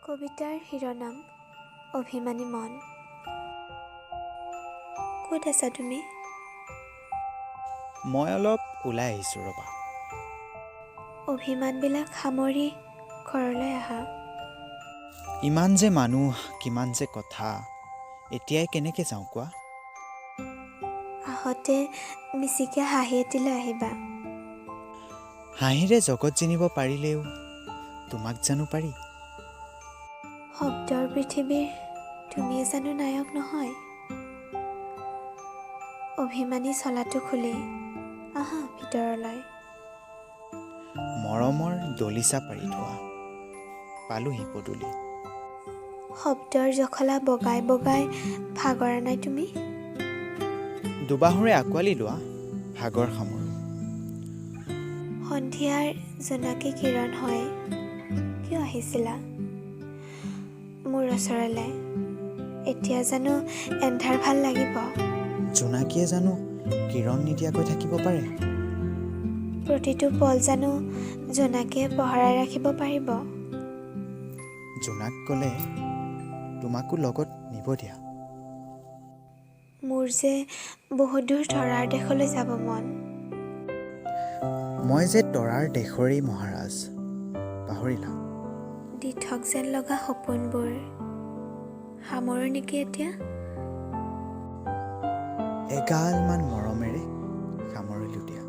কবিতাৰ শিৰোনাম অভিমানী মন। ক'ত আছা তুমি? মই অলপ ওলাই আহিছোঁ ৰ'বা। অভিমানবিলাক সামৰি ঘৰলৈ আহা। ইমান যে মানুহ, কিমান যে কথা, এতিয়াই কেনেকৈ যাওঁ কোৱা? আহোঁতে মিচিকীয়া হাঁহি এটি লৈ আহিবা। হাঁহিৰে জগত জিনিব পাৰিলেও তোমাক জানো পাৰি? শব্দৰ পৃথিৱীৰ তুমিয়ে জানো নায়ক নহয়? অভিমানী চলাটো খুলি আহা ভিতৰলৈ। মৰমৰ দলিচা পাৰি থোৱা পালোহি পদূলি। শব্দৰ জখলা বগাই বগাই ভাগৰা নাই তুমি? দুবাহুৰে আঁকোৱালি লোৱা ভাগৰ সামৰোঁ। সন্ধিয়াৰ জোনাকী কিৰণ হৈ কিয় আহিছিলা মোৰ ওচৰলৈ? এতিয়া জানো এন্ধাৰ ভাল লাগিব? জোনাকীয়ে জানো কিৰণ নিদিয়াকৈ থাকিব পাৰে? প্ৰতিটো পল জানো জোনাকীয়ে পহৰাই ৰাখিব পাৰিব? জোনাক গ'লে তোমাকো লগত নিব দিয়া। মোৰ যে বহুত দূৰ তৰাৰ দেশলৈ যাব মন। মই যে তৰাৰ দেশৰেই মহাৰাজ, পাহৰিলা? দিঠক যেন লগা সপোনবোৰ সামৰোঁ নেকি এতিয়া? এগালমান মৰমেৰে সামৰিলোঁ দিয়া।